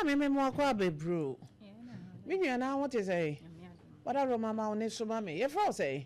Maame me mo akɔ abɛburo. Me nua na ho te sɛn? Wada Roma ma wo ne so ma me. Yɛfrɛ wo sɛn?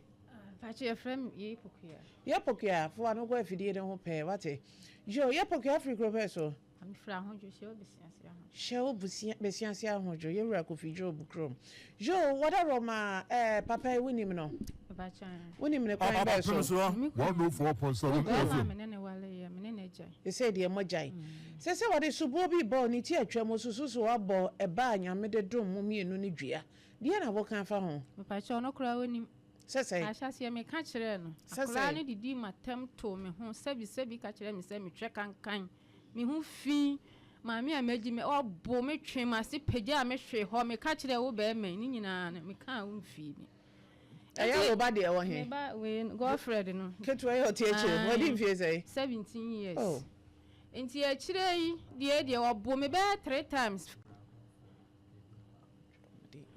Mpakyɛ yɛfrɛ me Yei Pokuya. Yɛ Pokuya, fo ano kɔ afidie no ho pɛɛ, wate? Yo, Yɛ Pokuya firi kuro bɛn so? Mefiri Ahodwo, hyɛ wo Besiase Ahodwo. Hyɛ wo Busia, Besiase Ahodwo, yɛ wura Kofi Job kurom. Yo, wada Roma eh, papa yi wonim no? Mpakyɛ eh. Wonim no kwan bɛn so? Me kunu. 104.7 Bɛɛma a FM. me ne no waleeɛ, me ne no agyae. Sesei deɛ moagyae. Sesei wɔde soboɔ bi rebɔ wo, ne ti atwam, wosusu sɛ woabɔ ɛba a Nyame de dom mo mmienu no dua. Deɛn na woka afa ho? Mepakyɛw, ɔno koraa onim. Sɛ sɛn? Ahyɛaseɛ meka kyerɛɛ no. Sɛ Akwadaa sɛn? no didii m'atɛm too me ho sɛbisɛbi ka kyerɛɛ me sɛ metwɛ kankan, me ho fi, maame a magyi me, ɔboo me twee m'ase pagyaa me hwee hɔ, meka kyerɛɛ wo barima yi, ne nyinaa no mekaa a womfii me. Ɛyɛ Nti wo ba deɛ ɛwɔ he? me ba wei no, Godfred no. Ketewa yi a ɔte akyire no, wadi Ae, mfie sɛn? 17 years. Oh. Nti akyire yi deɛ deɛ ɔboo me bɛyɛ 3 times.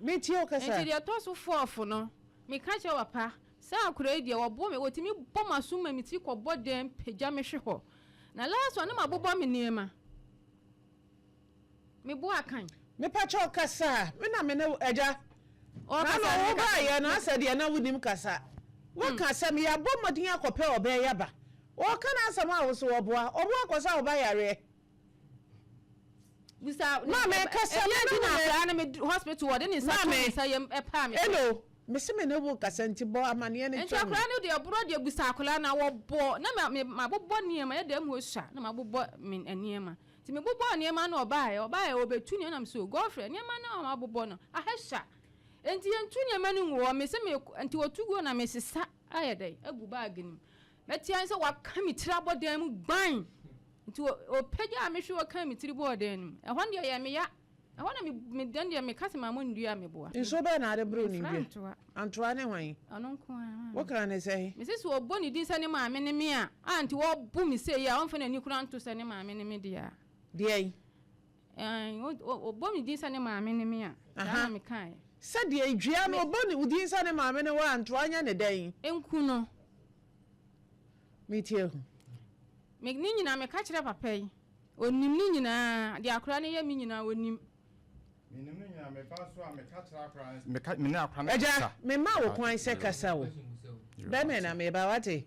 Metie wo kasa. Nti deɛ ɛtɔ so fourth no, meka kyerɛ papa sɛ akwadaa yi deɛ wɔbɔ me, wɔtumi bɔ m'asom ma me ti kɔbɔ dan pagya me hwe hɔ. Na last one na mabobɔ me nneɛma. Mebo akan. Mepakyɛw kasa. Me na me ne wo agya. Ɔkasa Na ne wo kasa. baayɛ no asɛ deɛ na wonim kasa. Woka asɛm yɛabɔ mmɔden akɔpɛ ɔbaa yi aba. Ɔka n'asɛm a wo so wɔboa. Ɔboa kɔsa wo ba yareɛ. Bisa Maame kasa ɛdeɛ me nti ne na wo akwadaa no me hospital wɔde ne nsa to Maame ne nsa yam ɛpaa me. Hello. Mese me ne wo kasa nti bɔ amaneɛ no Nti kyerɛ me. akwadaa no deɛ borɔ deɛ bisa akwadaa no na wɔbɔ na ma me mabobɔ nneɛma yɛ dɛm hɔ sua na mabobɔ me nneɛma nti mebobɔ nneɛma no ɔbaeɛ ɔbaeɛ ɔbɛtu nneɛma nam so Godfrey nneɛma no a mabobɔ no aha sua nti yɛntu nneɛma no ngu hɔ mese me nti wɔtu guo na mesesa ayɛ dɛ agu bag no mu mɛtia sɛ waka me tiri abɔ dan mu gban nti ɔpagya a mehwe ɔka me tiri bɔɔ dan no mu ɛhɔ no deɛ yɛ meya ɛhɔ na me me dan deɛ meka sɛ maama ndua a meboa. Nsuo bɛn na ade boro ne Mefra dua? ntoa. Antoa ne hwan? Ɔno nko ara. Wokaa ne sɛn? Mese sɛ ɔbɔ ne din sɛ ne maame ne me a, a nti wɔbo me sei a ɔmfa n'ani koraa nto sɛ ne maame ne me deɛ a. Deɛn? Ɛn, ɔbɔ me din sɛ ne maame ne me a, saa na mekaeɛ. Sɛdeɛ dua no ɔbɔ ne din sɛ ne maame ne wo a, ntoa nyɛ ne dɛn? Nku no. Metie ho. Me ne nyinaa meka kyerɛ papa yi, ɔnim ne nyinaa, deɛ akwadaa no yɛ me nyinaa ɔnim. Menim ne nyinaa, meba so a meka kyerɛ akwadaa no, meka me ne akwadaa no Agya, kasa. mema wo kwan sɛ kasa o. Bɛmɛ na meba, wate?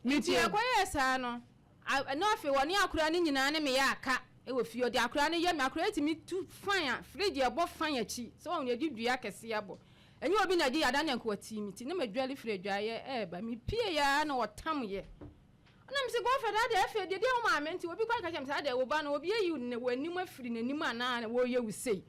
Nti Metie. ɛkɔyɛɛ saa no, na afei wɔne akwadaa no nyinaa ne me yɛ aka wɔ fie. Ɔde akwadaa no yɛ me, akwadaa yi tumi tu fan a, fridge ɛbɔ fan akyi, sɛ wɔn yɛde dua kɛseɛ abɔ. Ɛnyɛ obi na ɛgye yɛ ada na nka ɔtii me ti, na madwale firi adwaeɛ ɛreba. Mepie yɛ ara na ɔtam yɛ. Ɛna mese Godfred adeɛ afei deɛ deɛ wo maame nti obi kora ka kyerɛ me sɛ adeɛ wo ba no obi ayi w'anim afiri n'anim anaa na wɔreyɛ wo sei.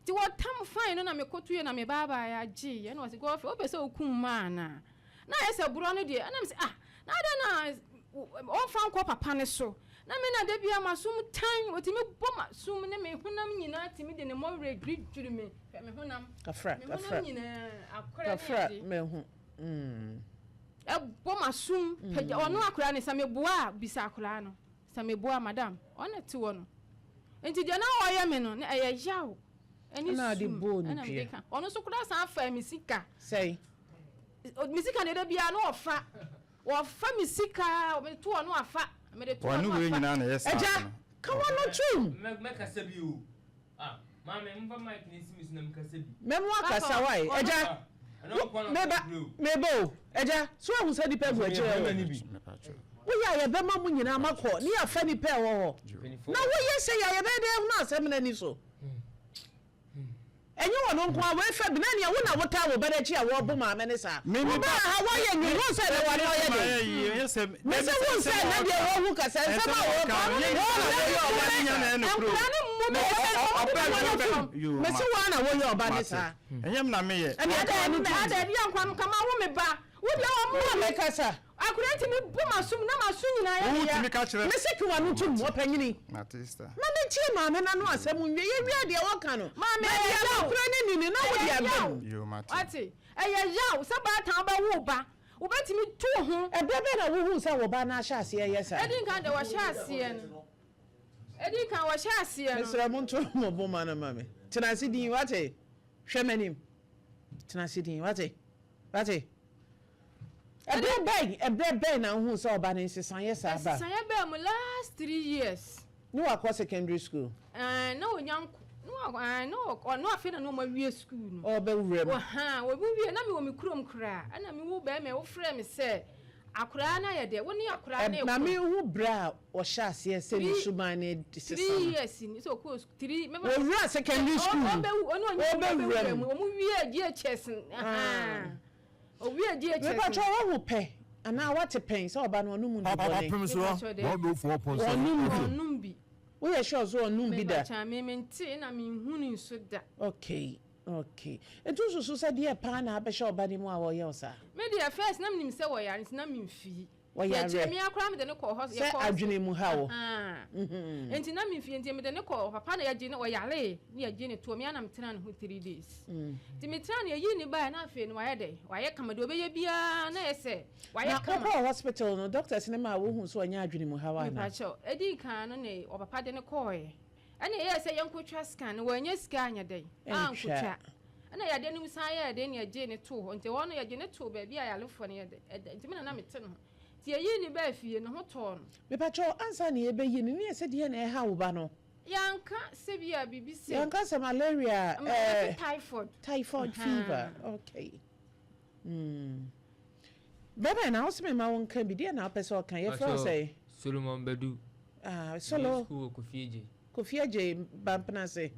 Nti wɔtam fine no na mekotoeɛ na mebaabaeɛ agyeeɛ na ɔse Godfred wopɛ sɛ wokum mmaa anaa? Na ayɛ sɛ borɔ no deɛ ɛna mese ah na adɛn na ɔmfa nkɔ papa no so na me na da biara m'asom tan ɔtumi bɔ m'asom ne me honam nyinaa tumi de ne mmɔwerɛ dwiridwiri me hwɛ me honam Kafra, me honam kafra. nyinaa akorɛ ne Kafra, ade mahu. Ɛbɔ m'asom pagya ɔno akwadaa no sɛ meboa a bisa akwadaa no sɛ meboa madam ɔno te hɔ no nti deɛ na ɔyɛ me no na ɛyɛ yaw ɛne Ɛna ɔde sum bɔɔ ne ɛna mede dua. ka ɔno nso koraa san fa me sika. Sɛn? Me sika deɛ da biara no ɔfa wɔfa me sika mede to ɔno afa mede to Wɔne ɔno wei afa. nyinaa na ɛyɛ saa Agya, ade no. ka w'ano tom. Mɛkasa bi o. Ah, maame, momfa mic no nsi me so na menkasa bi. Mɛmo akasa Papa, wae. ɔno Agya, Ɛno nko na meba, ɔka brɛ o. meba o. Agya, so wahu sɛ nipa gu akyire Meyɛ hɔ? bɛrima no bi. Woyɛ a yɛbɛma mo nyinaa makɔ ne yɛafa nipa a ɛwɔ hɔ. Mpanimfoɔ Na woyɛ sɛ yɛ a yɛbɛyɛ dɛ ahunu asɛm no ani so. Ɛnyɛ wɔn nko a wei fa bi na nea wo na wotaa wo ba no akyi a wɔbo maame ne saa. Me me Wo ba ba ha wɔyɛ nwi wo sɛ na wɔne ɔyɛ den. Me sɛ wo nsɛ na deɛ wɔhu kasa nsɛm a wɔka wɔn na wɔyɛ ɔba ne saa. Nkwadaa no mmu me sɛ ɔmo de me wɔn atum. Me sɛ wɔn na wɔyɛ ɔba ne saa. Ɛnyɛ me na meyɛ. Ɛne ɛka wɔn Ada tum. ada bi ankwa no kama wo me ba. Wo deɛ wɔn Wo a mu. mekasa. Akwadaa ntumi bu m'asom na m'aso nyinaa yɛ Wo me ya. tumi ka kyerɛ. Me se kewa no tum ɔpanyini. Mate sister. Ma me ntie maame no ano asɛm nwie yɛ wie a deɛ wɔka no Maame baabi ɛyɛ a yaw. nokorɛ no nni no na wode Ɛyɛ aba yaw. mu. Yoo mate. Wate? Ɛyɛ yaw sɛ baatan wobɛwo wo ba. Wobɛtumi tu wo ho. Ɛberɛ bɛn na wohuu sɛ wo ba no ahyɛ aseɛ reyɛ saa? Edi nkan deɛ wɔhyɛ aseɛ no. Edi nkan wɔhyɛ aseɛ no. Mesrɛ mo nto mo bo ma no ma me. Tena ase dinn, wate? Hwɛ m'anim. Tena ase dinn, wate? Wate? Ɛberɛ bɛn, ɛberɛ bɛn na wohuu sɛ ɔba no nsesaeɛ saa ba? Nsesaeɛ baa mu last 3 years. Ne wakɔ secondary school? Ɛɛ. ɔnya nko na wa ae na ɔ na afei na na wɔn awie sukuu no. Ɔrebɛwura mu. Ɔhaa wɔn wie na mewɔ me kurom koraa ɛna me wo bɛrima yi wofrɛ me sɛ akwadaa no ayɛ dɛ wo ne akwadaa no Ɛ ma rekɔ. menhu berɛ a ɔhyɛ aseɛ sɛ ne Three suban no sesa three no. years ni sɛ ɔkɔɔ sukuu three mɛma Ɔwura secondary school no. ɔbɛwu ɔne ɔnyɛ Ɔrebɛwura mu mu. wɔn wie JHS Ah. Owie di akyire Mepakyɛw wahu pɛ anaa wate pɛn sɛ ɔba no ɔnom nnubɔne? Ɔpem so 104.7 Ɔnom bi. Ɔnom bi. Woyɛ sure sɛ ɔnom bi da? Mepakyɛw me mentee na menhunui nso da. Okay okay. Nti wosusu sɛ deɛ paa na abɛhyɛ ɔba no mu a ɔyɛ wo saa? Me deɛ first na menim sɛ wɔyare nti na memfii. Wɔyare. Yɛkyerɛ me ara koraa mede no kɔɔ hɔ. Sɛ adwene mu haw. Nti na memfie nti mede no kɔɔ papa na yɛgye no ɔyaree na yɛgye no toɔ me ara na metena ne ho 3 days. Nti metena no yɛyii no baeɛ na afei no wayɛ dɛn wayɛ kama deɛ ɔbɛyɛ biara na yɛ sɛ wayɛ Na kama. wokɔɔ hospital no doctors no maa wohuu sɛ ɔnyɛ adwene mu haw anaa? Mepakyɛw, ɛdii kan no ne ɔpapa de no kɔɔɛ ɛna ɛyɛɛ sɛ yɛnkɔtwa scan no wannya sika anyɛ dɛn ankɔtwa ɛna yadeɛ no mu san yɛɛ den na yɛgyee no too hɔ nti ɛhɔ no yɛgye no too baabi a yarefoɔ no yɛ dɛn ɛda nti me na na mete ne ho nti yɛyii no baa fie ne ho tɔɔ no. Mepakyɛw ansa na yɛbɛyi no ne yɛ sɛ deɛn na ɛha wo ba no? Yɛanka sɛ bi a biribi sɛ. Yɛanka sɛ malaria ɛɛ. Yɛse typhoid. Typhoid fever okay mm. Bɛbɛn na wose mema wo nka bi deɛ na wopɛ sɛ ɔka yɛfrɛ wo sɛn? Solomon Badu. Ah, Solo. Meyɛ school wɔ Kofi Adjei. Kofi Adjei Bampenase.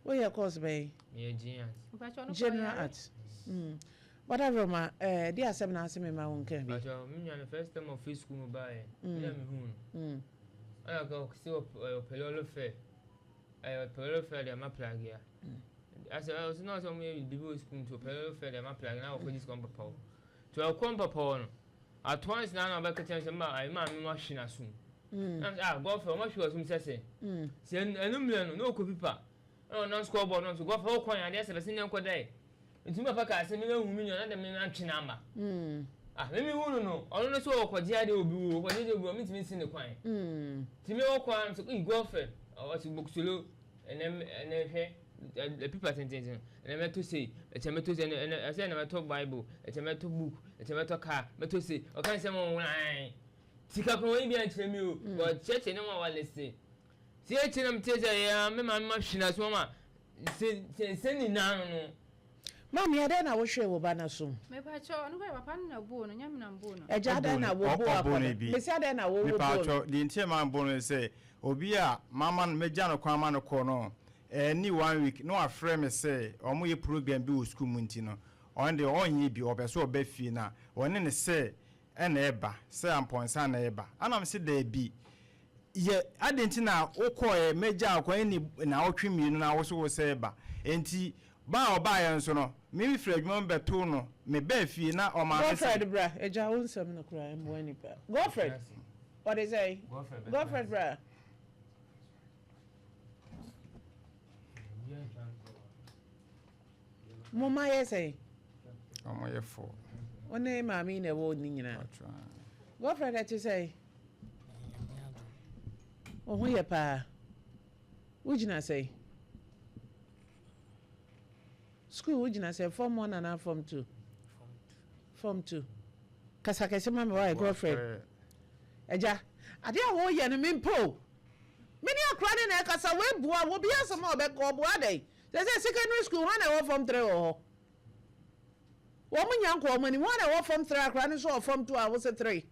Woyɛ course bɛn? Meyɛ Gen Arts. General Arts. Mm. Whatever ma, eh, di asɛm na ase mema wo nka bi. Bacho, me nua no first time of school mu baeɛ. Mm. Na me hu no. Mm. Ɛna ka ɔsi ɔpɛ lɔlɔ fɛ. Ɛyɛ ɔpɛ lɔlɔ fɛ de ama plagea. Mm. Asɛ ɔsi na ɔsɛ ɔmo yɛ biribi wɔ school nti ɔpɛ lɔlɔ fɛ de ama plagea na ɔkɔ gye sika ɔmpapa hɔ. Nti ɔkɔ mpapa hɔ no. At once na na ɔbɛka kyerɛ me sɛ ma ayi maame mo ahwe n'asom. Na me sɛ ah Godfrey ɔmo ahwe w'asom sɛ sɛ. Sɛ ɛnu mmerɛ no na ɔkɔ pipa ɛna ɔnam score board no so Godfrey wokɔ yɛn adeɛ sɛ bɛsɛ nyɛ nkɔ dɛ. Nti me papa kaa sɛ me mahu me nua na dɛ me matwe n'ama. Ah me mehu no no ɔno no sɛ ɔkɔgye adeɛ obi wɔ ɔkɔgye adeɛ obi wɔ mentumi nsi ne kwan. Nti me ɔkɔ a me sɛ ei Godfrey ɔse boksolo Ɛnɛ ɛnɛ hwɛ ɛ pipa tententen ɛnɛ mɛtɔ sei ɛkyɛ mɛtɔ sei ɛnɛ ɛnɛ ɛsɛ ɛnɛ mɛtɔ bible ɛkyɛ mɛtɔ book ɛkyɛ mɛtɔ car mɛtɔ sei ɔka nsɛm wɔn sika kɔn wɔn bi ankyerɛ mi o wɔkyerɛkyerɛ ne mu a wɔlese sie akyi na mete sɛ yɛ me maame ma hwina so ma se se se nyinaa no no. Maame adɛn na wohwee wo ba no asom? Mepakyɛw, ɔno koraa papa no na ɔboo no, nyɛ me na meboo no. Agya adɛn na woboo akwadaa no? Mese adɛn na wo woboo no? Mepakyɛw, deɛ nti a mabɔ no ne sɛ, obi a mama no, magya no kwan ama no kɔ no, ɛnni one week na wafrɛ me sɛ wɔyɛ program bi wɔ sukuu mu nti no, ɔno deɛ ɔnyɛ bi, ɔpɛ sɛ ɔba fie na wɔne no sɛ ɛna ɛba, sɛ ampɔnsa na ɛba. Ɛna mese daabi, Yɛ, adɛn nti na wokɔeɛ? Mɛgyaa wo kwan ɛnni nnawɔtwe mmienu na wo so wo sɛ ba. Enti ba a ɔbaeɛ nso no, me mefiri adwuma mu bɛtoo no, mebaa fie na ɔmaa me sɛ. Godfred bra, agya wo nsɛm no koraa mmoa nipa. Godfred, ɔde sɛn? Godfred bra. Mo mma yɛ sɛn? Wɔn yɛ four. Wo ne maame yi na ɛwɔ ne nyinaa. Godfred ɛte sɛn? Wo ho yɛ paa. Wogyina sɛn? School wogyina sɛn? Form one anaa form two? Form two. Kasa kɛse ma me wae Godfred. Agya, adeɛ a woyɛ no mempɛ o. Me ne akora ne na ɛkasa, woabua obi asɛm a ɔbɛka ɔboa dɛn? Sɛsɛ secondary school hwan na ɛwɔ form three wɔ hɔ? Wɔn nya nkɔ wɔn anim. Hwan na ɛwɔ form three akora no nso wɔ form two a wose three?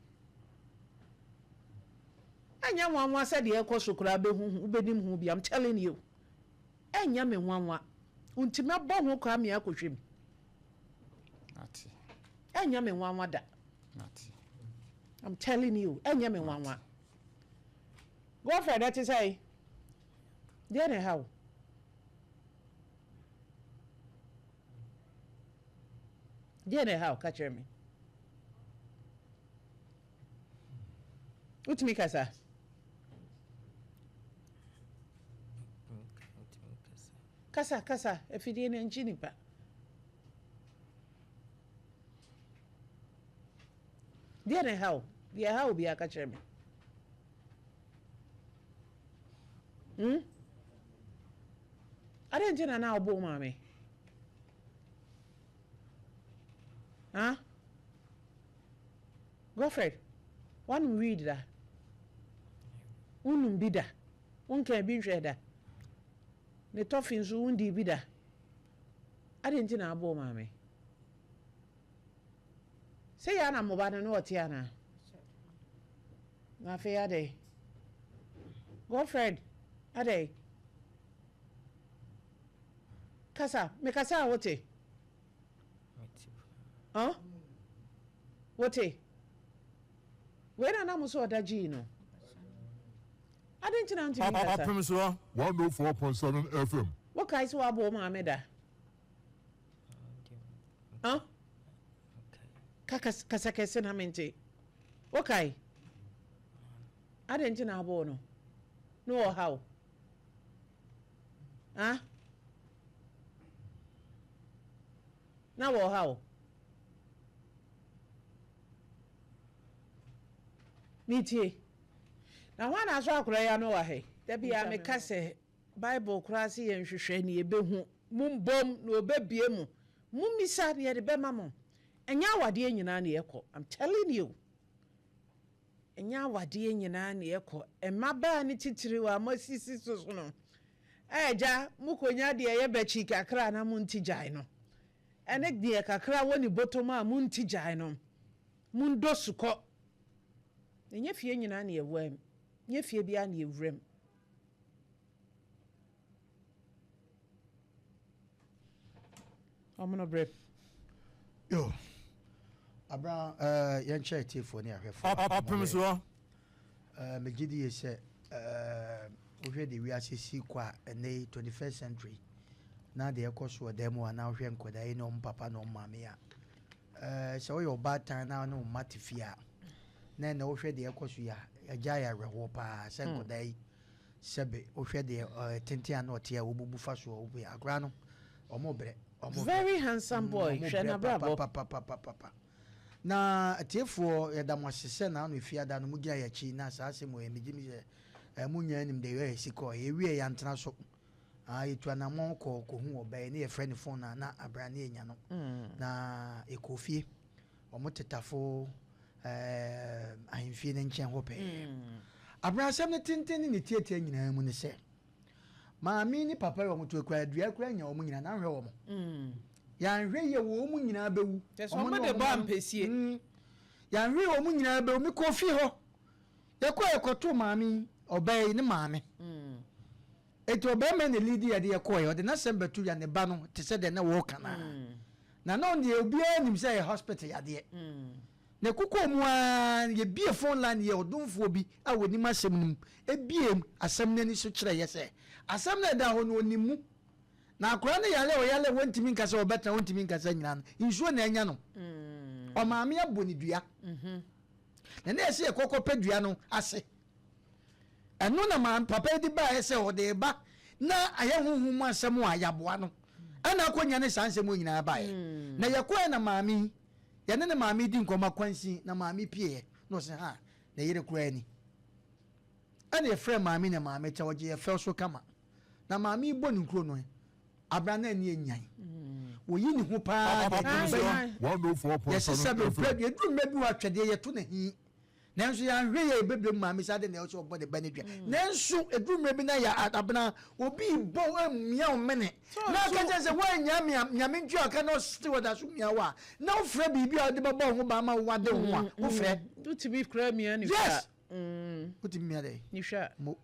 Ɛnyɛ nwanwa sɛ deɛ ɛkɔ so koraa bɛhu ho wobɛnim ho bi I'm telling you. Ɛnyɛ me nwanwa. Nti mɛbɔ ho koraa me akɔhwɛ mu. Ɛnyɛ me nwanwa da. I'm telling you, ɛnyɛ me nwanwa. Godfred ɛte sɛn? Deɛ na ɛha wo? Deɛ na ɛha wo? Ka kyerɛ me. Wotumi kasa? Kasa, kasa. Afidie no nkyi nipa. Deɛ na ɛha wo? Deɛ ɛha wo biara ka kyerɛ me. Hmm? Adɛn nti na na wobɔ wo maame? Huh? Godfred, woanom weed da? Wonnom bi da? Wonkaa bi nhwɛɛ da? Ne tɔfe nso wondii bi da. Adɛn nti na abɔ wo maame? Sɛ yɛ na mo ba no ne ɔte anaa? Na afei adɛn? Godfred, adɛn? Kasa, mekasa a wote? Huh? Wote? Wei na na mo so ɔda gyii no. Adɛn nti na wontumi nkasa? Ɔpem soɔ. 104.7 FM. Wokae sɛ woabɔ wo maame da? Huh? Ka kasa kɛse na mente. Wokae? Adɛn nti na abɔɔ no? Ne ɔha wo? Huh? Na wɔha wo? Metie. Na hwan na asɔ akora yi ano wɔ ha yi? Da biara meka sɛ, Bible koraa se yɛnhwehwɛ na yɛbɛhu, mombom na wɔbɛbue mo, mommisa na yɛde bɛma mo. Ɛnyɛ awadeɛ nyinaa na yɛkɔ, I'm telling you. Ɛnyɛ awadeɛ nyinaa na yɛkɔ. Mmabaa no titiriw a moasisi so so no, agya, mokɔnya deɛ ɛyɛ bɛkyi kakra a na monte gyae no, ɛne deɛ kakra wɔ ne bɔtɔm a monte gyae no, mondɔ sukɔ. Ɛnyɛ fie nyinaa na yɛwam, nyɛ fie biara na yɛwuram. Ɔmono berɛ. Yo, abra uh, yɛnkyɛ atiefoɔ ne ahwɛfoɔ. Ɔpem soɔ. Uh, megye die sɛ uh, wohwɛ de wiase si kɔ a ɛnɛ yi 21st century na deɛ ɛkɔ so wɔ dan mu a na wohwɛ nkwadaa yi ne ɔmo papa ne ɔmo maame a uh, sɛ woyɛ ɔbaatan na ne wo mma te fie a na ɛnɛ wohwɛ deɛ ɛkɔ so yi a agya yɛ awerɛhoɔ paa sɛ nkwadaa yi sɛbe wohwɛ deɛ ɛɛ tenten a na ɔte a wɔbubu fa soɔ wobi akora no ɔmo brɛ ɔmo brɛ Very handsome boy. Ɔmo Hwɛ brɛ n'abrabɔ. papapapapapa. Na atiefoɔ, yɛda mo ase sɛ naano efiada no mo gyina yɛn akyi na saa asɛm wɔ yɛ megye mi sɛ ɛɛ mo nyinaa nim deɛ yɛ si kɔɔ yɛwie yɛantena so. Ah, yɛtu anammɔn kɔ kɔhu ɔbaa yi ne yɛfrɛ ne phone a na abra ne yɛnya no. Na yɛkɔɔ fie, ɔmo tetafo ɛɛ ahemfie no nkyɛn hɔ pɛɛ. Abra asɛm no tenten ne ne tietie nyinaa mu ne sɛ maame ne papa yi ɔmo to ekura dua kura nya ɔmo nyinaa na ahwɛ wɔn. Yɛanhwɛ yie wɔ wɔn nyinaa bɛwu. Kyɛ sɛ ɔmo de bɔ ampesie. Yɛanhwɛ yie wɔn nyinaa bɛwu. Mekɔ fie hɔ, yɛkɔ yɛkɔto maame yi, ɔbaa yi ne maame. Eti ɔbarima na lead yɛde yɛkɔɛ, ɔde n'asɛm bɛto ya ne ba no te sɛ deɛ na wɔreka naa. Na na ɔno deɛ obiara nim sɛ ɛyɛ hospital yadeɛ. Na ɛkokɔɔ mu ara yɛbie phone line yɛ ɔdomfoɔ bi a ɔnim asɛm no mu ebie asɛm no ani so kyerɛ yɛ sɛ asɛm no a ɛda hɔ no ɔnim mu. Na akwadaa no yare a ɔyare a wɔntumi nka sɛ ɔbɛtena wɔntumi nkasa nyinaa no nsuo na anya no. Ɔmaame abɔ ne dua. Na na yɛsɛ yɛkɔkɔ pɛ dua no ase. Ɛno na maame papa yi de baeɛ sɛ ɔde ba na ayɛ honhom mu asɛm a yɛaboa no. Ɛna akɔnya ne saa nsɛm nyinaa baeɛ. Na yɛkɔɛ na maame yi, yɛne ne maame di nkɔmmɔ akwansin na maame pieɛ na ɔsɛ ha na yere koraa ni. Ɛna yɛfrɛ maame na maame kyɛ ɔgye yɛ fɛw so kama. Na maame yi bɔ ne nkuro no abra na ani enyan. Wɔyi ne ho paa de Ɔpem ba soɔ. yi. Yɛsɛ sɛ 104.7 bɛmpɛ FM. bi eduru mmerɛ bi wɔ atwɛdeɛ yɛto ne hi. Nanso yɛanhwɛ yɛ ebebire mu maame sɛ ade na ɛwɔ sɛ ɔbɔ ne ba ne dua. Nanso eduru mmerɛ bi na yɛ abena obi bɔ mmea wo mene. Na aka kyerɛ sɛ woannya me a nyame ntua ɔka na ɔsete wɔda so mia wo a na wofrɛ biribi a wode bɛbɔ wo ho ban ma wowade wo ho a wofrɛ. Wotumi kura mia ne hwɛ Yes. a. Wotumi mia dɛ. Ne hwɛ a. Mo.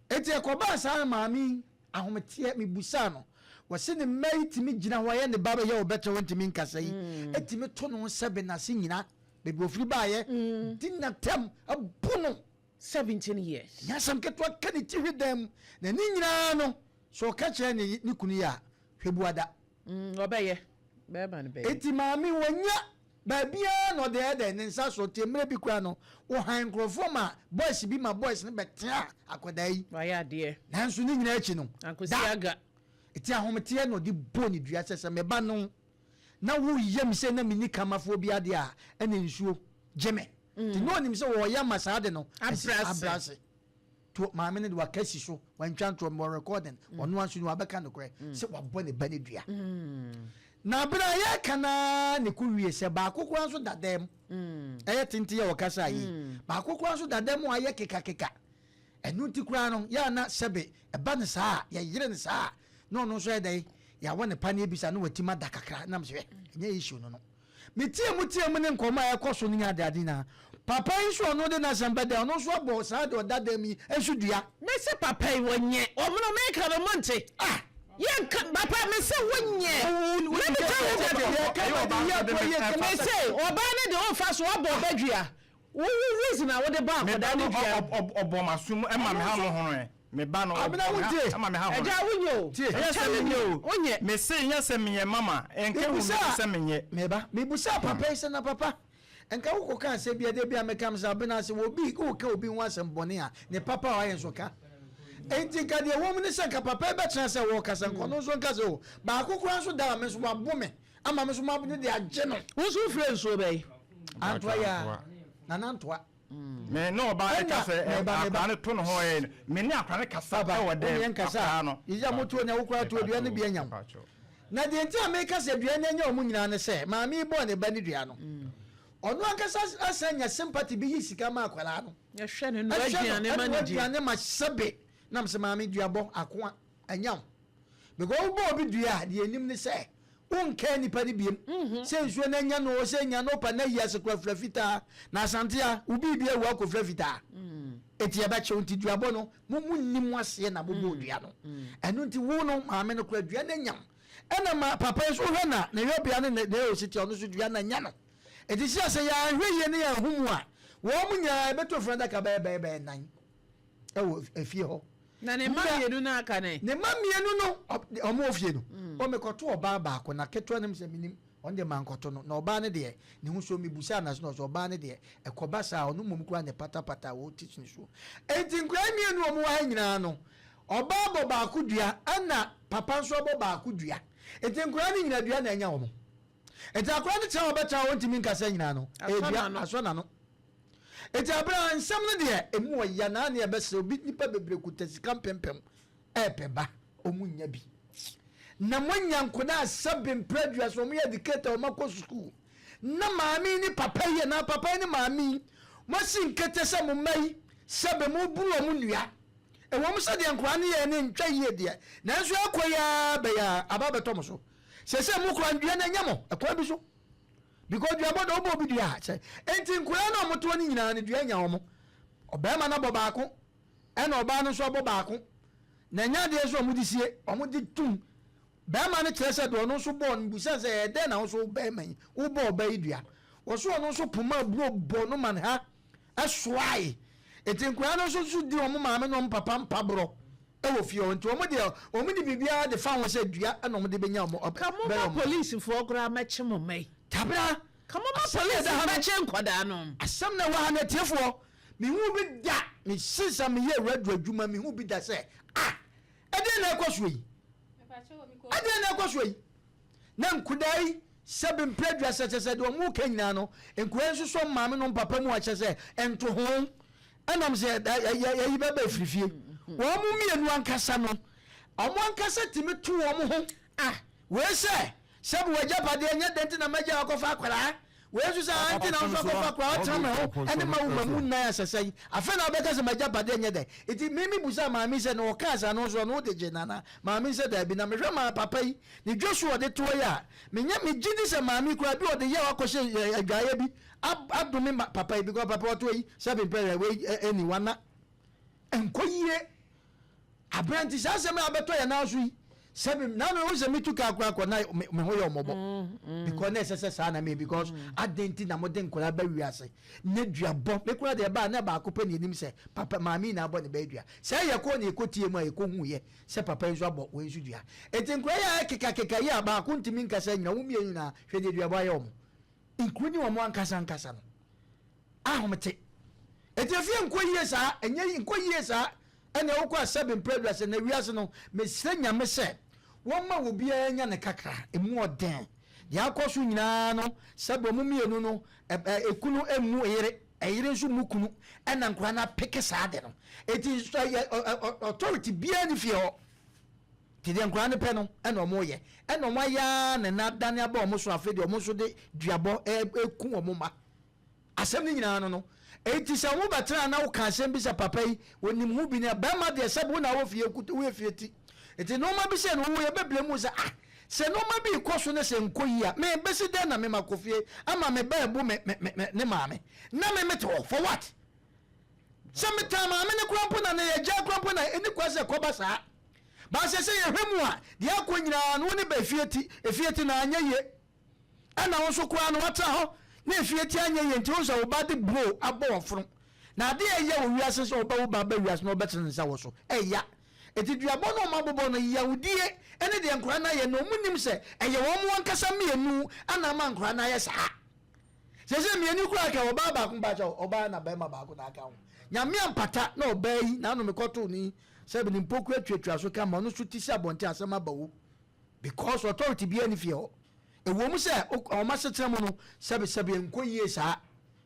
Eti ɛkɔbaa saa maame yi ahometeɛ mebusaa no wɔse ne mma yi tumi gyina hɔ ɛyɛ ne ba bɛyɛ ɔbɛtɛ wɔntumi nkasa yi ɛtumi to no sɛbe n'ase nyina baabi ofiri baayɛ di n'atɛm abu no 17 years. nyɛ asɛm ketewa ka ne ti hwe dan mu na ne nyinaa no sɛ ɔka kyerɛ ne ne kunu yi a hwɛ buada. Ɔbɛyɛ. Bɛrima no bɛyɛ. Eti maame wɔnya baabiara na ɔde ɛdɛ ne nsa so te mmerɛ bi kora no ɔhan nkurɔfoɔ ma boys bi ma boys no bɛtea akwadaa yi. Wayɛ adeɛ. Nanso ne nyinaa akyi no Ankosi da aga. Eti ahometeɛ na ɔde bɔ ne dua sɛ sɛ meba no na woyɛ me sɛ na menni kamafoɔ bi adeɛ a ɛna nsuo gye me. Nti na ɔnim sɛ wɔyɛ ama saa de no Abrɛ ase. abrɛ ase. To maame no de waka si so wantwa ntorɔ mɔ recording ɔno nso no wabɛka nokorɛ sɛ wabɔ ne ba ne dua. Na abere a yɛka naa ne ko wie sɛ baako koraa nso da dɛm. Ɛyɛ tenten a wɔkasa yi. Baako koraa nso da dɛm a ayɛ kekakeka. Ɛno nti koraa no, yɛ a na sɛbe ɛba no saa a, yɛyere no saa a, na ɔno nso ayɛ dɛn? Yɛawɔ no paneɛ bi saa na watim ada kakra. Na mesɛ, hwɛ, ɛnyɛ issue no no. Metie mu tie mu ne nkɔmmɔ a ɛkɔ so no ne adeade nyinaa. Papa yi nso a ɔno de n'asɛm bɛda yi, ɔno nso abɔ saa deɛ ɔda dɛm yi nso dua. Mese papa yi wɔnyɛ wɔn no meka no monte ah yɛnka papa mese wonyɛ let me tell you the mese ɔbaa no de ɔmfa so wabɔ ɔba dua Wo wo reason a wode bɔ akwadaa no dua no. Ɔbɔ m'aso mu ɛma me ha mo hono ɛ. Me ba no ɔbɔ me ha ɛma me ha hono. Agya wonyɛ o. Ɛnyɛ sɛ menyɛ o. Wonyɛ. Me se nyɛ sɛ menyɛ mama ɛnka hu me sɛ menyɛ. Me ba mebusaa papa yi sɛ na papa nka wokɔ ka asɛm bi a da bi a meka sɛ abena sɛ obi woka obi ho asɛm bɔne a ne papa a wayɛ nso ka enti nka deɛ ɛwɔ mu ne sɛ nka papa yi bɛtena sɛ wɔkasa nka ɔno nso nka sɛ o baako koraa nso da a me nso wabo me Ama me nso mabo no de agye no. Wo nso wofrɛ nsuo bɛn? Antoa yi ara, Nana Antoa. Me ne ɔbaa no kasa ɛ, akwadaa no to ne ho ɛ, me ne akwadaa no kasa wɔ dɛm, akwadaa no. Yìí a motoɔ nea wokora to dua no bi anya wo. Na deɛ nti a meka sɛ dua no anya wɔn nyinaa ne sɛ, maame yi bɔɔ ne ba no dua no, ɔno ankasa asan nya sympathy bi yi sika ma akwadaa no. Ɛhwɛ no, noa aduane ma no di. Ɛhwɛ no, ɛnoa aduane ma sɛbe. Nam sɛ maame duabɔ akoa anya wo. Because wobɔ obi dua a, deɛ ɛnim ne sɛ, Wonkae nipa no biem. Sɛ nsuo no anya no oo, sɛ anya no pa na ayi ase kora fira fitaa. Na Asante a, wo biribi awu akɔ fira fitaa. Enti yɛbɛkye wo. Nti duabɔ no, mo monni mo aseɛ na mobɔɔ dua no. Ɛno nti wo no, maame no kora dua no anya wo. Ɛna ma papa yi nso wohwɛ na ne yɔbea ne ne ɔsiti ɔno nso dua no anya no. Enti sɛ sɛ yɛanhwɛ yie ne yɛanhu mu a, wɔn nyinaa yɛbɛtu afunu adaka bɛyɛ bɛyɛ bɛyɛ nan wɔ efie hɔ. Na ne mma mmienu no aka ne. Ne mma mmienu no, wɔn wɔ fie no, wɔmekɔto ɔbaa baako, na ketewa no sɛ menim, ɔno deɛ mankɔto no, na ɔbaa no deɛ, ne ho so mebusaa no ase na ɔsɛ ɔbaa no deɛ, ɛkɔba saa ɔno mmom koraa na ɛpatapata a wɔte ne soɔ. Enti nkwadaa mmienu a wɔwɔ ha nyinaa no, ɔbaa bɔ baako dua, ɛna papa nso abɔ baako dua. Enti nkwadaa no nyinaa dua na anya wɔn. Enti akwadaa no tena a ɔbɛtena a ɔntumi nkasa nyinaa no, ɛyɛ dua, asɔ n'ano. Enti abere a nsɛm no deɛ emu wɔ ya naa ne ɛbɛsrɛ obi nipa bebree kuta sika mpempem ɛɛpɛ ba ɔmu nnya bi na moanya nkodaa sɛbe mprɛ aduasa ɔmo yɛ educator ɔmo akɔ sukuu na maame yi ne papa yi anaa papa yi ne maame yi moasi nkete sɛ mo mma yi sɛbe mo buru ɔmo nnua ɛwɔ mu sɛ deɛ nkoraa no yɛɛ no ntwa yie deɛ nanso ɛkɔ yi ara bɛyɛ a aba abɛtɔ mo so sɛsɛ mo koraa nnua no anya mo ɛkwan bi so. Because duabɔ de wobɔ obi dua a sɛ enti nkwadaa no a wɔtoɔ no nyinaa no dua nya wɔn. Ɔbarima no abɔ baako ɛna ɔbaa no nso abɔ baako. Na ɛnyɛ adeɛ nso a wɔde sie, wɔde tum. Barima no kyerɛ sɛ deɛ ɔno nso bɔɔ no bisa sɛ ɛyɛ dɛn na wo nso barima yi wobɔ ɔbaa yi dua. Wɔso ɔno nso poma aburo bɔ no man ha ɛsoae. Enti nkwadaa no nso nso di wɔn maame ne wɔn papa mpaborɔ. wɔ fie hɔ nti wɔn deɛ wɔn de biribiara de fa ho sɛ dua na wɔn de bɛnya wɔn Ka mo bɛyɛ ma wɔn. polisifoɔ koraa mɛkye mo mma yi. Tabra, Ka mo ma asɛm na polisi ɛda ha no, mɛkye nkwadaa no. asɛm na ɛwɔ ha no atiefoɔ, mehu bi da, me since a meyɛ radio adwuma mehu bi da sɛ ah ɛdeɛn na ɛkɔ soɔ yi, ɛdeɛn na ɛkɔ soɔ yi, na nkudaa yi sɛbe mprɛ aduasa kyɛ sɛ deɛ wɔn reka nyinaa no nkudaa yi nso sɔ maame nom papa mu a kyɛ sɛ ntoho Ɛnam sɛ ayi bɛba afiri fie. Wɔn mmienu ankasa no, wɔn ankasa tumi to wɔn ho. Ah, wei sɛ, sɛbi w'agyapadeɛ nyɛ dɛn nti na m'agya akɔfa akwadaa? Wei nso sɛ, ah, nti na wo nso akɔfa akwadaa ɔtena me ho ɛne ma wo ma mu nnan asɛsɛn. Afei na wobɛka sɛ m'agyapadeɛ nyɛ dɛn? Nti me mebusaa maame sɛ, na ɔkaa saa no nso ɔno wode gye no anaa? Maame sɛ daabi. Na mehwɛ maa papa yi, ne dwoso a ɔde toɔ yi a, menyɛ, megye di sɛ maame yi koraa bi ɔde yɛ akɔhyɛ adwaeɛ bi adome ma papa yi because papa ɔto yi sɛbi mpɛ yɛ wei ɛni wana nkɔ yie aberante saa asɛm a abɛtɔ yɛn nan so yi sɛbi nanu ehu sɛ mitu kaa kora kɔ na me ho yɛ ɔmɔbɔ mm, because na ɛsɛ sɛ saa na mi because mm. adan ti na mo de nkɔla bɛ wiase ne dua bɔ me kora deɛ baa na baako pɛ na enim sɛ papa maame na abɔ ne bɛ dua sɛ yɛ kɔ na ekɔ tie mu a ekɔ hu yɛ sɛ papa yi nso abɔ wɔn nso dua eti nkɔla yɛ keka keka yi a baako ntumi nkasa nyina wɔn mmienu nyinaa hwɛ deɛ dua bɔ ayɛ wɔn. Nkuro ne wɔn ankasa ankasa no ahomete. Eti efie nkɔ yie saa, ɛnyɛ yi nkɔ yie saa. Ɛnna wokɔ a sɛbe mpɛ aduasa na wiase no, mesrɛ Nyame sɛ wɔmma obiara nya ne kakra, emu ɔden. Deɛ akɔ so nyinaa no, sɛbe wɔn mmienu no, ekunu mmu yere, ɛyere nso mmu kunu, ɛnna nkwadaa no apeke saa ade no. Eti authority biara nni fie hɔ. Nti deɛ nkwadaa no pɛ no na wɔyɛ. Ɛna wɔayɛ ara na ɛna adane aba wɔn so afei deɛ wɔn nso de duabɔ reku wɔn mma. Asɛm no nyinaa no no. Enti sɛ wo bɛtena na woka asɛm bi sɛ papa yi onim ho bi ne bɛrima deɛ sɛbi wo na wɔ fie nkuto woyɛ fie ti. Enti nnoɔma bi sɛ no wo yɛbɛblame wo sɛ ah sɛ nnoɔma bi rekɔ so ne sɛ nkɔ yie a me bɛsi dɛn na me makɔ fie ama me ba abu me me me ne maame na me mete hɔ for what? Sɛ metaa maame no koraa mpo na ne yɛgyaa koraa mpo na ɛni kwan sɛ ɛkɔba saa. But sɛ sɛ yɛhwɛ mu a deɛ akɔ nyinaa no wo ne ba efie ti efie ti na anyɛ yie. Ɛna wo nso koraa no woatra hɔ na efie ti anyɛ yie nti wohu sɛ wo ba de bro abɔ w'afono. Na adeɛ a ɛya wɔ wiase sɛ wobɛwo ba aba wiase na ɔbɛtene ne nsa wɔ so. Ɛya. Enti duabɔ no a wɔabobɔ no, yawdie ne deɛ nkwadaa no ayɛ no wɔnnim sɛ ɛyɛ wɔn ankasa mmienu na ama nkwadaa no ayɛ saa. Seesei mmienu koraa aka ɔbaa baako mpakyɛw ɔbaa na barima baako na aka ho. Nyame ampata na ɔbaa yi n'ano mekɔtoo no yi sɛ ne mpokua tuatua so kama ɔno nso ti si abɔnten asɛm aba o. Because authority biara nni fie hɔ. Ɛwɔ mu sɛ wɔn asetena mu no sɛbesɛbe ɛnkɔ yie saa,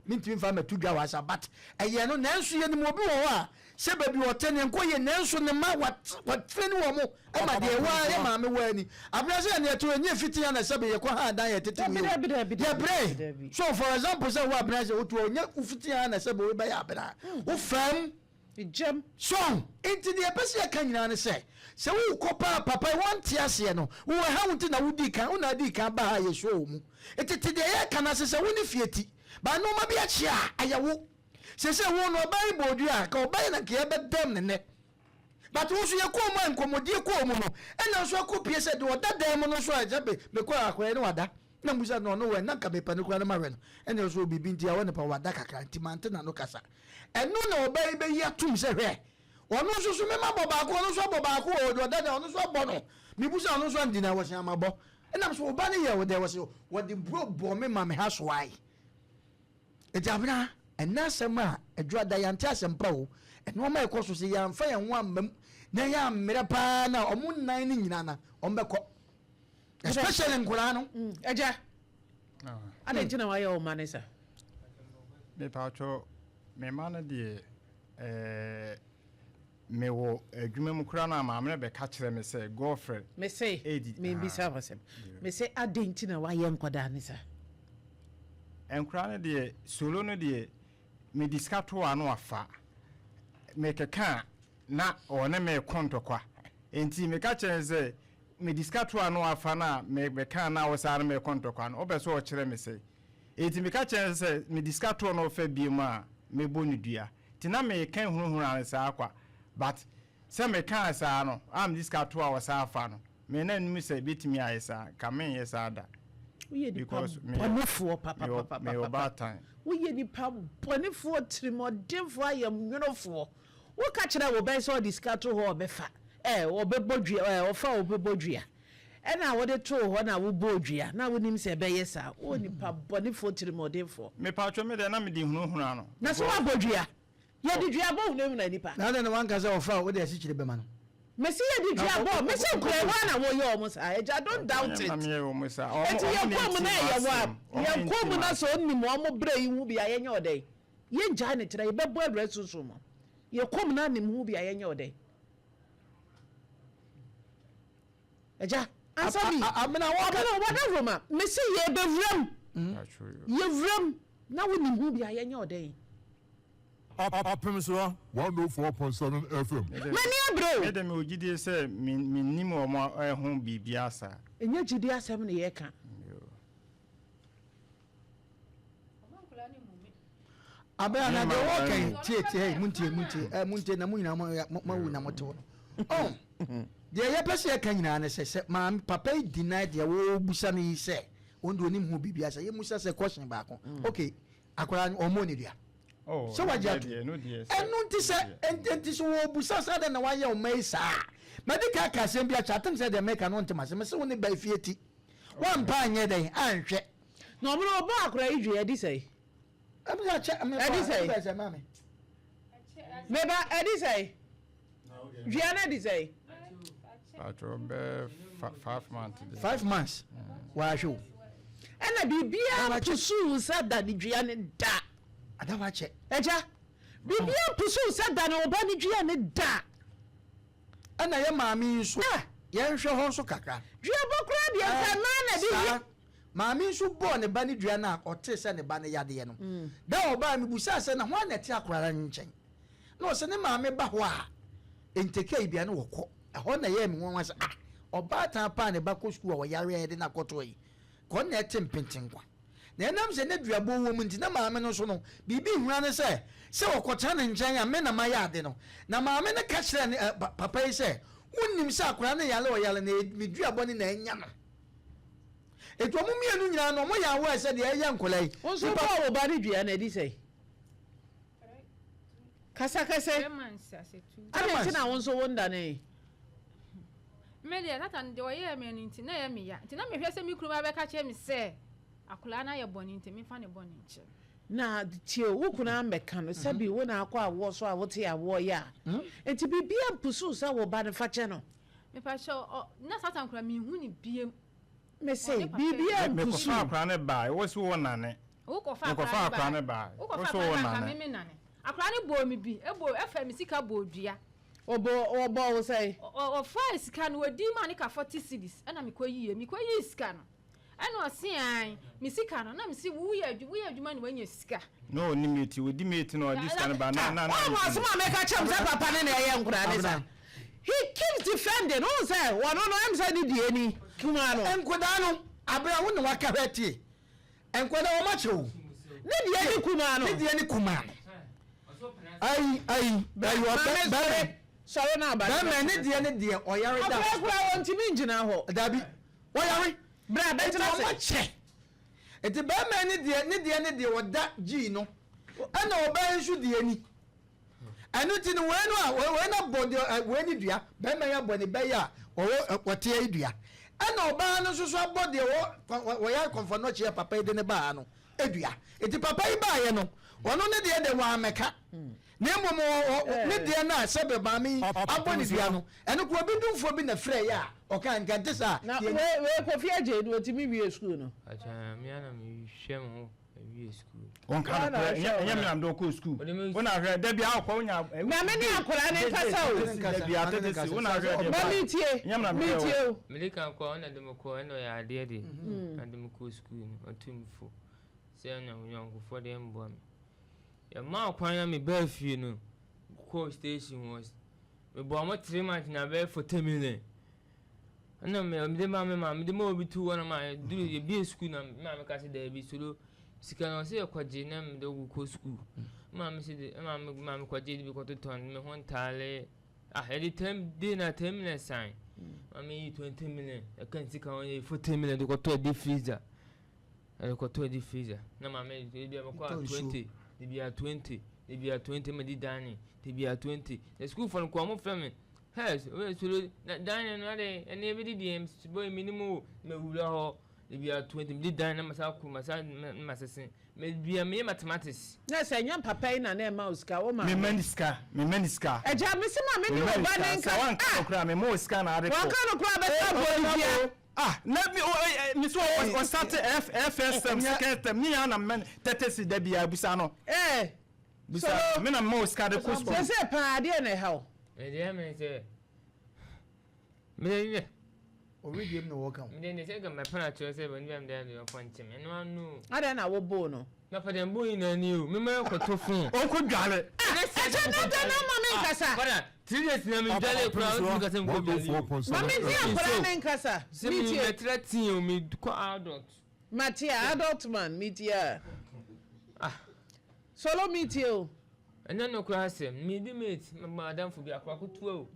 mentumi mfa mmɛto dwa wɔ ha saa but ɛyɛ no nanso yɛnim obi wɔ hɔ a sɛ baabi ɔte no ɛnkɔ yie nanso ne mma watreni wɔn ma deɛ ɛwɔ ara yɛ maame wɔ ani. Abena sɛ yɛn yɛte hɔ ɛnyɛ fiti ha na sɛbe yɛkɔ ha dan yɛtete wei o. Yɛbrɛ. So for example sɛ wo Abena sɛ wotu hɔ ɛnyɛ wo fiti ha na sɛbe wobɛyɛ Abena. Wo fam. Gyam. So ahu? Enti deɛ yɛpɛ sɛ yɛka nyinaa ne sɛ, sɛ worekɔ paa papa yi, wonte aseɛ no, wo ɛha wo nti na wodii kan, wo na adii kan ba ha a yɛsua wɔ mu. Enti te deɛ yɛreka no ase sɛ wo ne fie ti, but nnoɔma bi akye a, ɛyɛ wo. Seesei wo no, ɔbaa yi bɔɔ dua a, anka ɔbaa yi na anka yɛbɛdam no nnɛ. But wo nso yɛkɔɔ mu a nkɔmmɔdie kɔɔ mu no, ɛna nso akɔpie sɛ deɛ ɔda dan mu no nso a, sɛ mekɔ akɔyɛ ne wada. Na mebisa no, ɔno wɛn? Na anka mepɛ no koraa na mahwɛ no. Ɛna ɔsɛ biribi nti a ɔne pa wada kakra nti mante n'ano kasa. Ɛno na ɔbaa yi bɛyi atom sɛ hwɛ, ɔno nso so me mabɔ baako, ɔno nso abɔ baako o, deɛ ɔda dɛn ɔno nso abɔ no. Mebu sɛ ɔno nso andi na wɔse amabɔ. Ɛnam so ɔba no yɛ wo dɛ wɔse wɔde buro bɔ me ma me ha soae. Enti abena, ɛnɛ asɛm a adwuma da yɛante asɛm pa o, nnoɔma a ɛkɔ so sɛ yɛamfa yɛn ho amma mu na yɛammerɛ paa na ɔmo nnan no nyinaa na ɔmo bɛkɔ. Especially nkoraa no. Agya, adɛn nti na wayɛ wo mma ne sa? Mepatwɔ, me mma no deɛ ɛɛ mewɔ adwuma mu koraa no a maame no bɛka kyerɛ me sɛ Godfred. Mese, mebisa wo asɛm. Mese adɛn nti na wayɛ nkwadaa ne sa? Nkwadaa no deɛ, solo no deɛ, mede sika to ano afa. Mekeka a, na ɔne me ko ntɔkwa. Enti meka kyerɛ no sɛ, mede sika to ano afa no a meka na wo saa no mekɔ ntɔkwa no, wopɛ sɛ ɔkyerɛ me sɛn? Enti meka kyerɛɛ no sɛ mede sika to no fa biom a mɛbɔ no dua. Nti na meka hunahuna no saa kwa. But sɛ mekaa saa no a mede sika to a ɔsan fa no, me na nnim sɛ ɛbɛtumi ayɛ saa. Nka menyɛ saa da. Woyɛ nipa Because meyɛ bɔnefoɔ meyɛ papapapapa. meyɛ ɔbaatan. Woyɛ nipa bɔnefoɔ, tirimɔdenfoɔ, ayamnwonofoɔ. Woka kyerɛ wo bɛn sɛ ɔde sika to hɔ a ɔbɛfa ɛ, ɔbɛbɔ dua ɛ, ɔfa a ɔbɛbɔ dua. Ɛna wode too hɔ na wobɔɔ dua, na wonim sɛ ɛbɛyɛ saa. Wo nipa bɔnefoɔ, tirimɔdenfoɔ. Mepatwo me deɛ na mede hunahuna no. Na sɛ woabɔ dua? Yɛde dua bɔ hunahuna nipa. Na adɛn na wanka sɛ ɔfa a wode asikyire bɛma no? Mese yɛde dua bɔ, mese nkura ɛhɔ a na woyɛ wɔn saa, agya don't doubt it. Enti yɛkɔ mu na ɛyɛ wo a, yɛkɔ mu na sɛ ɔnim wɔn brɛ yi ho bi a yɛnyɛ ɔdɛn? Yɛngyae no tra, yɛbɛbɔ awura sunsum mu. Yɛkɔ mu na nim ho bi a yɛnyɛ ɔdɛn? Agya, ansa mi. Amena wɔka. Ɔbɛna wɔda Roma. Mese yɛbɛwuram. Yɛwuram na wonim ho bi a yɛnyɛ ɔdɛn? Ɔpem soɔ. 104.7 FM. M'ani abere o. Me de mewɔ gyidie sɛ mennim wɔn ho biribiara saa. Ɛnyɛ gyidie asɛm na yɛreka. Abena na deɛ wɔka yi tie tie hey muntie muntie ɛ muntie na mu nyinaa mo mo awu na mo te hɔ no ɔn deɛ yɛpɛ sɛ yɛka nyinaa ne sɛ sɛ maame papa yi deny deɛ wɔbusa no yi sɛ wɔn deɛ onim ho biribi asɛ yɛmusa sɛ question baako mm. okay akwadaa no ɔmmɔ ne dua oh, sɛ wagye ato ɛno nti sɛ nti sɛ wɔbusa sɛ adɛn na wayɛ ɔma yi saa mɛde ka ka asɛm bi akyɛ atem sɛ deɛ mɛka no ntem asɛm sɛ wo ne ba efie ti Woampa anyɛ dɛn anhwɛ. Na ɔmo no ɔbɔ akora yi dwe ɛdi sɛe. Ɛdi sɛe. Meba ɛdi sɛe. Dua no ɛdi sɛe. Patro bɛ five months. Five months. Wahwɛ o. Ɛna biribiara mpusu nsa da ne dua ne da. Ada wakyɛ. Ɛgya biribiara mpusu nsa da ne ɔba ne dua ne da. Ɛna yɛ maame yi nso yɛnhwɛ hɔ nso kakra. Duabɔ koraa deɛ nka naa na ɛde Saa. Maame nso bɔɔ ne ba no dua no a ɔtee sɛ ne ba no yadeɛ no. Da a ɔbaeɛ mebusaa sɛ na hwan na ɛte akwadaa no nkyɛn? Na ɔse ne maame ba hɔ a ntekei bia na wɔkɔ. Ɛhɔ na ɛyɛɛ me nwanwa sɛ ah ɔbaatan paa ne ba kɔ sukuu a ɔyare a yɛde no akɔtoɔ yi, kɔ na ɛte mpentenkwa. Na ɛnam sɛ na duabɔ wɔ mu nti, na maame no nso no, biribi hura no sɛ, sɛ ɔkɔtena ne nkyɛn a, me na mayɛ ade no. Na maame no ka kyerɛɛ ne, ɛ, papa yi sɛ, Wonnim sɛ akwadaa no yare a ɔyare no, ɛyɛ me duabɔ no na anya no. Enti wɔn mmienu nyinaa no, wɔyɛ aware sɛ deɛ ɛyɛ nkwadaa yi. Wo nso wobɔɔ wo ba no dua no, ɛdi sɛn? Kasa kɛse. Adɛn nti na wo nso wondanee? Me deɛ, Satan deɛ ɔyɛɛ me no nti, na ɛyɛ me ya. Nti na mehwɛ sɛ me kunu ba bɛka kyerɛ me sɛ akwadaa no ayɛ bɔne nti memfa ne bɔne nkyɛ no. Na tie o, wo kunu ammɛka no, sɛbi wo na akɔ awoɔ so a wote awoɔ yɛ a, nti biribiara mpusuw sɛ wo ba no fa kyɛ no. Mepakyɛw, ɔ, na Satan koraa menhu no biam. Mese, biribiara mpusuw. Mekɔfaa akwadaa no bae, wo se wo nane. Wokɔfaa Mekɔfaa akwadaa akwadaa no no bae. bae, wo Wokɔfaa se wo akwadaa no bae, anka nane. me menane. Akwadaa no bɔɔ me bi, ɛbɔɔ, ɛfaa me sika bɔɔ dua. Ɔbɔɔ, ɔbɔɔ wo sɛn? Ɔ, ɔ, ɔfaa sika no, ɔdii maa ne ka 40 cedis, ɛna mekɔyiiɛ. Mekɔyii sika no, ɛna ɔse aane, me sika no, na mese woyɛ adwu, woyɛ adwuma na woanya sika. Na ɔnni mate, ɔdi mate na ɔde sika no ba, na, na, na. Woahu asɛm a meka kyerɛ mo sɛ papa no na ɛyɛ nkoraa ne saa? He keeps defending, wohu sɛ ɔno no ɛm sɛ ne deɛ ni, kumaa no. Nkwadaa no, abena wo na waka hwɛ tie. Nkwadaa wɔn akyɛ o. Ne deɛ ne kumaa no. Ne deɛ ne kumaa no. Ayi ayi ayi ɔbɛ bɛrɛ. Sɔre na aba. Bɛrɛ ne deɛ ne deɛ ɔyare da. Akora kura wɔn ntumi ngyina hɔ. Dabi ɔyare. Bra bɛtena se. Eti wɔn akyɛ. Eti bɛrɛ ne deɛ ne deɛ ne deɛ ɔda gyi no ɛna ɔbaa nso deɛ ni. Ɛno nti no, wei no a, wei no abɔ deɛ, wei ne dua, barima yi abɔ ne ba yi a ɔwɔ ɔteɛ yi dua, ɛna ɔbaa no nso so abɔ deɛ ɔwɔ wɔyɛ akɔmfɔnɔkyeɛ papa yi de ne baa no dua. Nti papa yi baeɛ no, ɔno ne deɛ deɛ wammɛka, na mmom ne deɛ no a sɛbe maame yi abɔ ne dua no, ɛno koraa obi dumfoɔ bi na frɛeɛ a ɔkaa, nka ɛnte saa a, Na wei wei Kofi Adjei no ɔtumi wie sukuu no? Akyɛ me ara na mehwɛ me ho. Wɔnka nokorɛ, ɛnyɛ me na mede wo kɔɔ sukuu. Wo na hwɛ, da biara wokɔ wonya. Ma me ne akwadaa no nkasa o. Da biara tete si, wo na hwɛ deɛ. Ma me tie, me tie o. Mede kan kɔ, ɔna de me kɔ, ɛna ɔyɛ adeɛ de, na de me kɔ sukuu no, ɔtu me fo sɛ ɛna onyɔnkofoɔ deɛ mboa me. Yɛmaa kwan na mebaa fie no, kɔɔ station hɔ, mebɔɔ mo 3 months na bɛyɛ 40 million. Ɛna me mede ma me maame mede ma obi tu hɔ na ma duru yɛbie sukuu na me maame ka sɛ daabi solo sika no ɔsɛ yɛkɔgye na mede wo kɔ sukuu maame sɛ de maame maame kɔgye de bi kɔtotɔn me ho ntaale ah yɛde ten de na 10 million san maame yi 20 million ɛka sika ho yɛ 40 million de kɔtɔ de freezer ɛde kɔtɔ de freezer na maame ebi a mekɔ a 20 de bi a 20 de bi a 20 ma di dining de bi a 20 na sukuufoɔ no kɔ ɔmo frɛ me. Hey, wei soro na dan no ade ɛne ebi didi yɛn bɔ emi ne mu mɛ wura hɔ ebi ato nti mede dan na masa akɔ masa masese mɛ bia meyɛ mathematics. Na sɛ ɛnyɛ papa yi na na ɛma wo sika wo maame. Me ma ni sika me ma ni sika. Agya me se ma me ne wo ba ne nka ah. Sɛ wanka no koraa me ma wo sika na ade kɔ. Wanka no koraa bɛsa bɔ ne dua. Ah na mi o eh mi so o start F first term second term ni ya na me tete si da bia busa no. Eh. Bisa Solo. me na mma wo sika de kɔ sukuu. Sese paa adeɛ na ɛha wo. Ɛdeɛ me sɛ mede nyɛ. Ɔrediem na wɔka ho. Mede ne sɛ nka mɛpɛ na kyerɛ sɛ bɛn bɛn deɛ ɔfa nkyɛn ɛno ano. Adɛn na woboo no? Na fa deɛ mbɔ nyinaa ni o mema kɔtɔ fon. Ɔnkɔ dwale. Ah ɛkyɛ na dɛn na ma me nkasa. Fada 3 days na me dwale koraa wotumi kasa nkɔ dwale o. Ma me ne akwadaa ne nkasa. Sɛ me mɛtra teen o me kɔ adult. Mate a adult man metie a. Ah. Solo metie o. Ɛnyɛ nokorɛ asɛm. Me di mate m'adamfo bi akora ketewa o.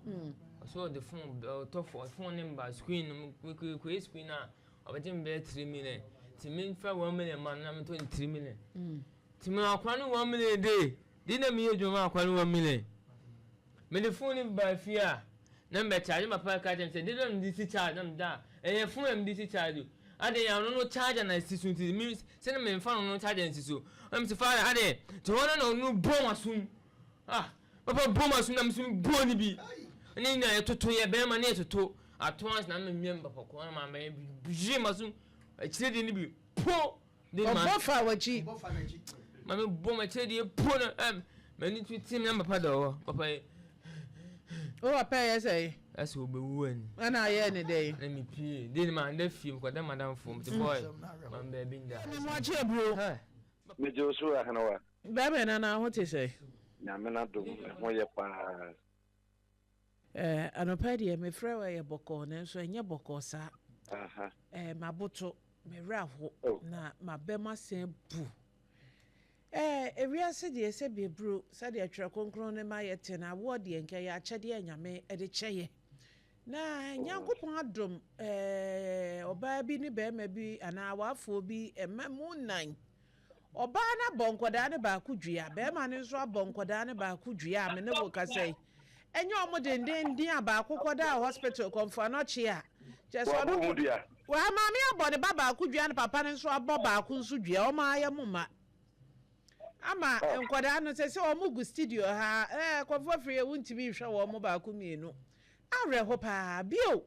Ɔsɛ ɔde phone ɔtɔ phone ne mba screen no mekɔyɛ screen a ɔbɛgye me bɛyɛ 3 million. Nti memfa 1 million ma no na mentɔ ne 3 million. Nti me akora no 1 million de de na meyɛ adwuma ma akora no 1 million. Mede phone no baa fie a na mebɛ charge na papa ka kyerɛ me sɛ de na mede si charge na meda a ɛyɛ phone a mede si charge o. Adɛn a ɔno no charger na esi so nti me sɛ na memfa no no charger nsi so. Ɛna mese father adɛn nti hɔ no na ɔno bɔ m'asom ah papa bɔ m'asom na meso bɔ ne bi ne na yɛtoto yɛ bɛrima ne yɛtoto ato ansa na memia me papa kɔn na ma bɛyɛ m'asom akyire deɛ ne bi po de ma Ɔbɔ fa w'akyi. Ma me bɔ m'akyire deɛ po no ɛm m'ani to tim na papa da hɔ papa yi. Wo papa yɛ sɛn? Ɛsɛ obewu ani. Ɛna ayɛ ne dɛn? Na me pie. Den ma nda fie mekɔda madamfo mete boy ma me baabi nda. Me mo akye aburo. Megye wo so Ahenewa. Bɛɛma nana ho te sɛn? Nyame n'adom me ho yɛ paa. Eh, anɔpa yi deɛ mefrɛ wo ɛyɛ bɔkɔɔ nanso ɛnyɛ bɔkɔɔ saa. Eh, maboto, me werɛ aho Oh. na m'abam asan abu. Eh, ewiase deɛ sɛ beburo, sɛdeɛ Twerɛ Kronkron no ma yɛte no, awoɔ deɛ nka ɛyɛ akyɛdeɛ a Nyame de kyɛ yɛ. Na Nyankopɔn adom, eh, ɔbaa bi ne barima bi anaa awaafoɔ bi mma mu nnan. Ɔbaa no abɔ nkwadaa no baako dua, barima no nso abɔ nkwadaa no baako dua a me ne wo kasa yi. Ɛnyɛ wɔn dendenden a baako kɔdaa hospital Kɔmfoanɔkye a, kyerɛ sɛ Wabɔ ɔno ho dua. Waa, maame abɔ ne ba baako dua na papa no nso abɔ baako nso dua. Wɔn ara yɛ mo mma. Ama nkwadaa no sɛ sɛ wɔn gu studio ha ɛɛ Kɔmfoɔ Afriyie wontumi nhwɛ wɔn baako mmienu. Awerɛho paa. Bio,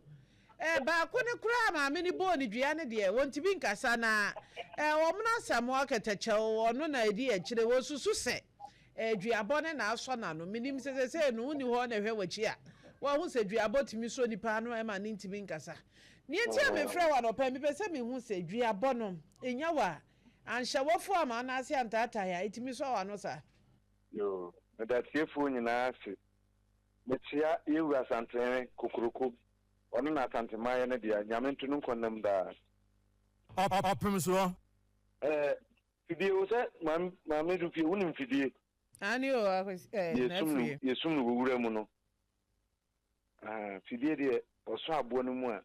ɛɛ baako no koraa maame no bɔɔ no dua no deɛ wɔntumi nkasa na ɛɛ wɔn no Asamoah Kɛtɛkyɛw ɔno na ɛdi akyire wɔsusu sɛ ɛɛ duabɔ no na asɔ n'ano. Menim sɛ sɛsɛɛ no wonni hɔ na ɛhwɛ w'akyi a woahu sɛ duabɔ tumi sɔ nipa ano ɛma no ntumi nkasa. Nea nti a mefrɛ wo anɔpa yi mepɛ sɛ mehu sɛ duabɔ no ɛnya wo a anhyɛ w'afu ama anaase antaatae a ɛtumi sɔ w'ano saa? Yoo, meda atiefoɔ nyinaa ase. Mekyea Yɛwura Asantehene Kokroko, ɔno na Asanteman yɛ ne dea, Nyame nto no nkwa nna mu daa. Ɔpem soɔ. Eh, fidie wo sɛ maame maame Dufie wonim fidie? Aane o, Akwasi eh, Yɛsum no Nafie. yɛsum no wɔ wura mu no. Ah, fidie deɛ ɔsɔ aboa no mu a,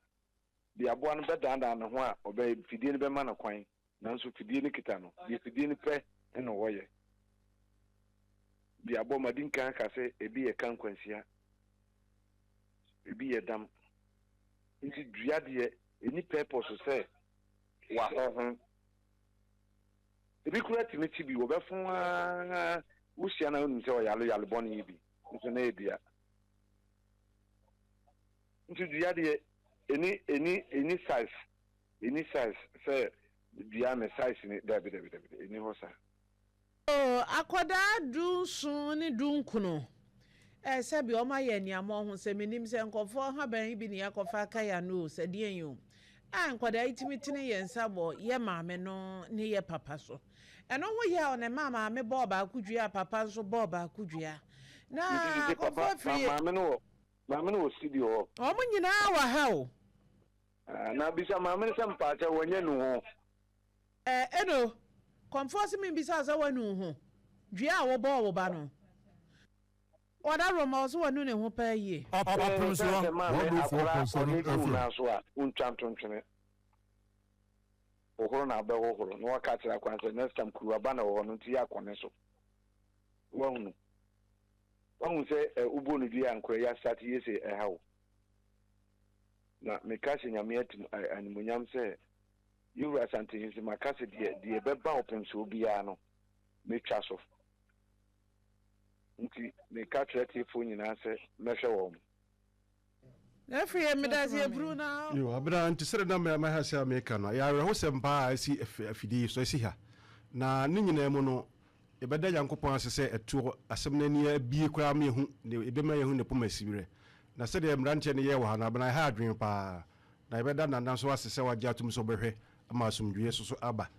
deɛ aboa no bɛdaadaa ne ho a ɔbɛ fidie no bɛma no kwan, nanso fidie no kita no, deɛ fidie no pɛ na ɔyɛ. Deɛ aboa madi nkan aka sɛ ebi yɛ kankwansia, ebi yɛ dam. Nti dua deɛ ɛni purpose sɛ wahɔho. Ebi koraa tumi te bi, wɔbɛfon ara, wohyia no a wonim sɛ ɔyare yare bɔne yi bi, nso na ɛyɛ dua. Nti dua deɛ ɛni ɛni ɛni size, ɛni size sɛ dua ne size ni, dabi dabi dabi, ɛni hɔ saa. Oh, akwadaa dunson ne dunkono. Eh, sɛbi wɔn ayɛ aniammɔho, sɛ menim sɛ nkurɔfoɔ nhaban yi bi na yɛakɔfa aka yɛn ano o, sɛ deɛn o. A nkwadaa yi tumi tene yɛn nsa wɔ yɛ maame no ne yɛ papa so. Ɛno ho yaw na ɛmaa maame bɔɔ baako dua, papa nso bɔɔ baako dua. Na Nti sese papa, akɔfoɔ firi. maame no wɔ, maame no wɔ studio hɔ. Wɔn nyinaa wɔ ha o. Ah, na bisa maame no sɛ mpaakyɛw wanya nu ho. Eh, Eno, kɔmfoɔ se membisa wo sɛ woanu wo ho? Dua a wobɔɔ wo ba no. Ɔda Roma, ɔse wanu ne ho paa yie. Ɔpem Sɛ soɔ. sɛ maame akora 104.7 ɔde gu FM. nan so a, wontwa nto ntwene. Hohoro na abɛhohoro na waka akyerɛ akwan sɛ next time kuruwa ba na ɛwɔ hɔ no nti yɛ akɔne so. Woahunu? Woahu sɛ eh, wobɔ no dua a nkora yi asate yie sɛ ɛha wo. Na meka hyɛ Nyame atim, eh, animuonyam sɛ Yewura Asantehene se maka se deɛ deɛ ɛbɛba ɔpemsoɔ biara no mɛtwa so. Nti meka kyerɛ atiefoɔ nyinaa sɛ mɛhwɛ wɔn. Na afei yɛ meda se yɛburu na. Yo, abena nti sɛde na maha sɛ meka no, ɛyɛ awerɛhosɛm paa a asi afidie yi so, asi ha. Na ne nyinaa mu no, yɛbɛda Nyankopɔn ase sɛ ɛtoɔ asɛm no ani abie koraa ma yɛhu, ɛbɛma yɛahu ne poma siberɛ. Na sɛdeɛ mmeranteɛ no yɛɛ wɔ ha no, abena ɛha adwene paa. Na yɛbɛda Nana nso ase sɛ wagye atom sɛ ɔbɛhwɛ ama asomdwoeɛ nso so aba.